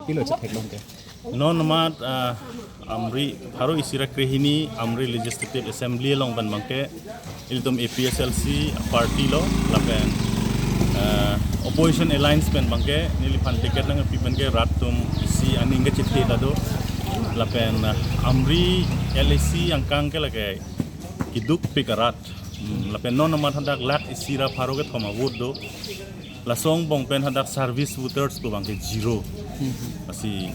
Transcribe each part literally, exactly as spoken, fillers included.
Pilo chetheklong ke. Non amat, ah, Amri, pharo isi ra krehini Amri Legislative Assembly along pen abangke ilitum A P H L C party lo lapen, ah, opposition alliance pen abangke neliphan ticket nangpi pen ke rat atum isi aning kachethe ta do lapen, ah, Amri L A C angkang ke lake kedukpik arat. Hmm, lapen non amat hadak lakh isi ra pharo kethom a-vote do. Laso angbong pen hadak service voters pu abangke zero. Hmm. Lasi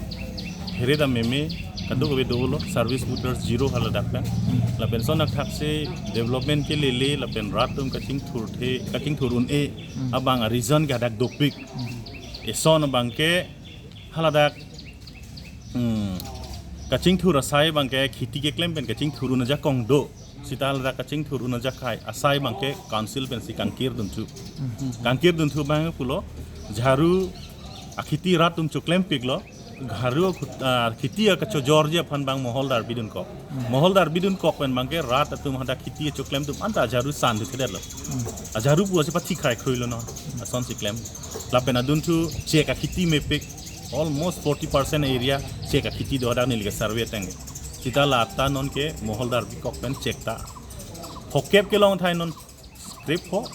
here ta meme kadokave dolo service voters zero haladak pen. Hmm. Lapen lason athak si development ke lele lapen rat atum kachingthur the, kachingthur un-e. Hmm. Abang a-reason ke hadak dopik. Hmm. Eson abangke haladak, hmm, kachingthur asai abangke kheti keklem pen kachingthur un ajakong do. Sita haladak kachingthur un ajakai asai abangke council pensi kangkir dunthu. Hmm. Kangkir dunthu abang pulo jharu akheti rat atum choklempiklo. Jharu akhut-, ah, kheti akachojorji aphan abang moholdar bidunkok. Hmm. Moholdar bidunkok pen abangke rat atum hadak kheti choklem atum anta jharu san duthedetlo. Hmm. Ajharu pu ase pathi khrai khruilo non. Asonsi klem. Lapen adunthu chek akheti mepik. Almost forty percent area chek akheti do hadak neli ke survey ateng. Sita la ata non ke moholdar bikok pen chek ta. Phokep kelong thai non script ho,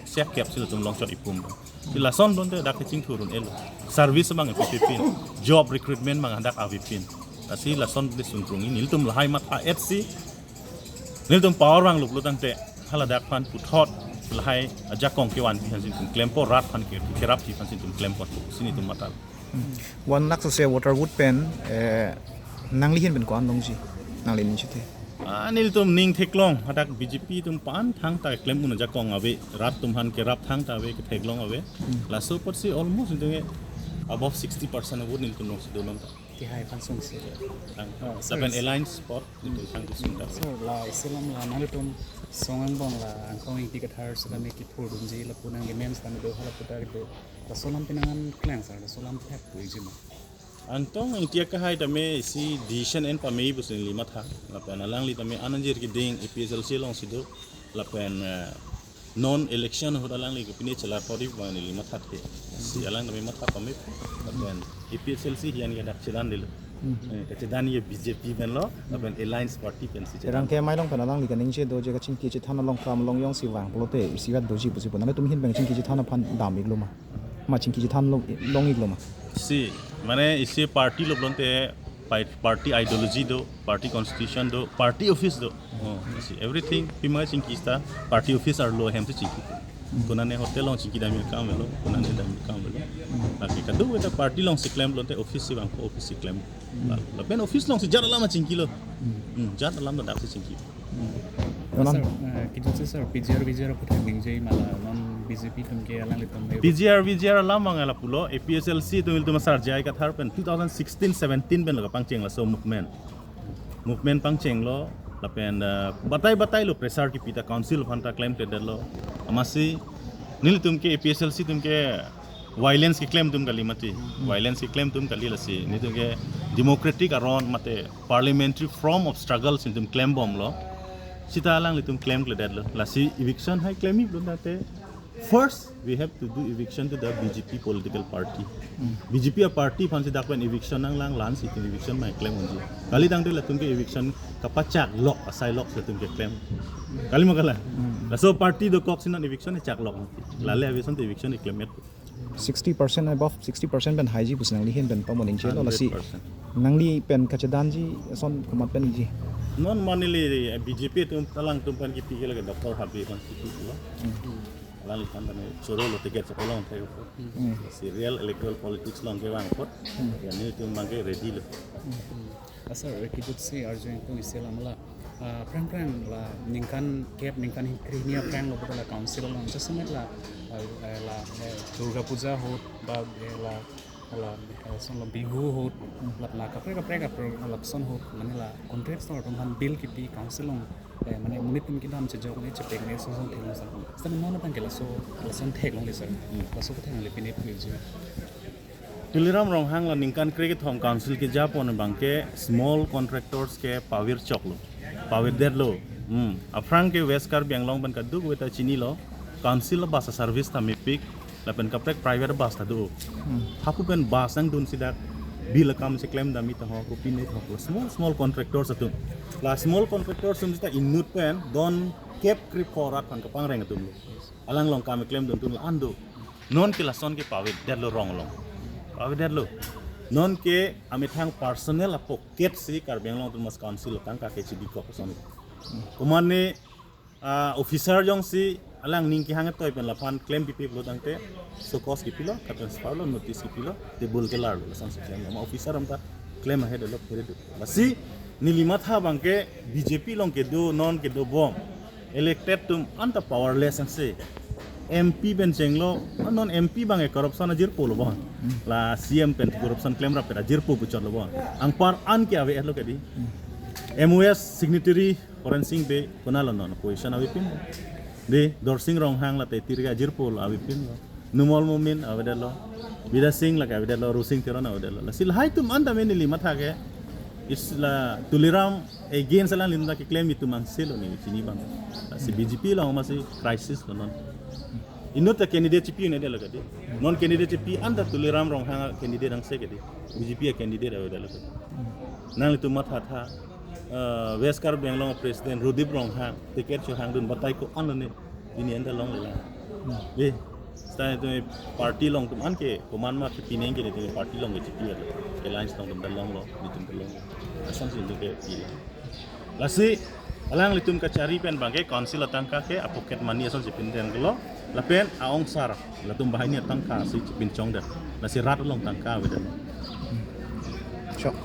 siak kep si latum longchot ipum. Si lason donte dak kachingthur un-elo. Service abang epipin, job recruitment abang hadak avepin. Lasi lason le sungkrung ini nelitum lahai matha-etsi nelitum power abang luplo tangte haladak aphan puthot lahai ajakong kevanpi aphansi nelitum klempo, rat aphan ke kerapji aphansi nelitum klempo, si nelitum matha. Hmm. One lakh sose voter vote pen, eh, nangli ahin pen ko-an longji? Nangli ning chethe. Ah, nelitum ning theklong, hadak B J P atum aphan thangta klem un ajakong ave, rat atum aphan kerap thangta ave, ketheklong ave. Hmm. Laso apotsi almost nelitum ke above sixty percent vote nelitum longsi do nonta. Tihai aphan sungsi. Thang. Oh, sir. Lapen alliance apot nelitum thang kesung ta. Sir, la isi alam la nanglitum song angbong la Angtong Ingti Kathar setame kethurdunji lapu nang ke men setame do hala putar do. Laso alam penang an kleng sir, laso alam thek puji ma? Angtong Ingti akahai tame isi decision en pame pusi neli matha. Lapen alangli tame ananjir keding A P H L C alongsi do. Lapen, eh, non election ahut alangli ke pine chelar pori abang neli mathathe. Si alang tame matha pame. Lapen A P H L C hian ke dak chedan dilo. Hmm. Eh, kachedan ke B J P pen lo, lapen alliance party pensi chedan. Rang ke mai long pen alangli kaningje do je kachingki chethan along kam along jongsi vang pulote isivet doji pusi pu. Nanglitum ahin pen chingki chethan aphan dam-iklo ma? Ma chingki chethan long, long-iklo ma? Si, mane isi party lo pulote pai-, party ideology do, party constitution do, party office do. Oh, si everything pima chingki seta party office arlo ahemsi chingki. Konane hotel along chingki dam-ik akam avelo, konane dam-ik akam avelo. Lake kadokave ta party alongsi klem pulote office si vangpo, office si klem. Lapen office alongsi jat alam chingkilo. Hmm, jat alam ta daksi chingki. Sir, eh, kijutsi sir, P G R, V G R aphuthak ningje ma la non B J P atum ke alanglitum me- P G R, V G R alam abang lapulo, A P H L C atum ilitum asar J I Kathar pen two thousand sixteen seventeen pen lo kapangcheng laso movement. Movement pangchenglo, lapen, eh, batai batai lo pressure kipi ta council aphan ta klemkledetlo. Amatsi nelitum ke A P H L C atum ke violence keklem atum kali mati. Hmm. Violence keklem atum kali lasi. Nelitum ke democratic aron mate parliamentary form of struggle si nelitum klembomlo. Seta alanglitum klemkledetlo. Lasi eviction hai klem-iklo tangte. First, we have to do eviction to the B J P political party. Hmm. B J P aparty aphansi dak pen eviction nanglang, la-ansi nelitum eviction mai klem unji. Kali tangte latum ke eviction kapachaklok, asai lok latum keklem. Kali ma kalang? Hmm. Laso party dokok si non eviction chaklok. Lale ave asonte eviction keklem-et. Sixty percent, above sixty percent pen haiji pusi nangli ahin pen pamoningje lo lasi. Hundred percent. Nangli pen kachedanji ason komat pen-ikji? Non mane neli B J P atum alangtum pen kipi ke lake Doctor Habe aphan kipi lo. Hmm. Alangli aphan tame choro lo, ticket choro lo thek apot. Hmm. Si real electoral politics along kevang apot. Hmm. Ya nelitum abangke ready lo. Hmm. Ah, sir, kijutsi arju ingtung isi alam la. Ah, aphrang aphrang la ningkan kep ningkan krehini aphrang lo puta la council along jasemet la, ah, eh, la, eh, Durga Puja ahut ba, eh, la, la, eh, lason lo Bihu ahut, la, la kaprek kaprek apro-, lapuson ahut, mane la contractor atum aphan bill kipi council along, eh, mane monit atum kedam chejok ne chepek ne lason lason theklong sir. Sir, non abangke laso, lason theklongle sir. Hmm. Laso kethek nangli pine puji. Tuliram Ronghang la ningkan krekethom council kejapon abangke small contractors ke pavirchoklo, pavirdetlo. Hmm. Aphrang ke West Karbi Anglong pen kadokave ta chinilo, council bus service ta mepik, lapen kaprek private bus ta do. Hmm. Hapu pen bus nangdunsi dak Bill akam si klem dam ita ho, kopi ne ho, small small contractors atum. La small contractors atum sita inut pen don kep krip korat pan kapangreng atum lo. Alang along kam klem dun atum lo an do. Non ke lason ke pavedetlo rong along. Pavedetlo. Non ke amethang personal a pocket si Karbi Anglong Autonomous Council atangka ke chibikok ason. Komatne ah, officer jongsi alang ning kehang toy pen laphan klem pipe pulo tangte, show cause kipilo, ka-transfer lo, notice kipilo, table kelarlo, lason si klem. Ama officer anta klem ahedet lo, ahedet lo. Lasi neli matha abang ke B J P along kedo, non kedo bom. Elected atum anta powerless angse. M P pen chenglo, non M P abang ke corruption ajirpo lo bon. La C M pen corruption klemrap pen ajirpo puchotlo bon. Anpar an ke ave-etlo kedi. M O S signatory Horen Sing Bey konatlo non position avepin. De, Dorsing Ronghang late tirga ajirpo lo avepin lo. Numal Momin avedetlo. Bidya Sing lake avedetlo, Rosing Teron avedetlo. Lasi lahai atum anta me neli matha ke. Is la Tuliram against alanglitum ta keklem atum angse lo ne chini abang. Lasi B J P along masi crisis lo non. Inut ta candidate chipi un'edetlo kedi. Non candidate chipi anta Tuliram Ronghang candidate angse kedi. B J P a candidate avedetlo kedi. Nanglitum mathatha, eh, West Karbi Anglong President Rodip Ronghang ticket chohangdun batai ko-an lo ne. Pini anta longlelang. Dei, seta itum party along atum an ke komat ma ke pineng ke itum party along ke chipi alo. Alliance along atum ta longlo, itum ta longlo. Asonsi itum ke pilo. Lasi alanglitum kachari pen abang ke council atangka ke a pocket money asonsi pindeng lo. Lapen a-ongsar latum banghini atangka si chipinchongdet. Lasi rat along tangka avedet. Chok.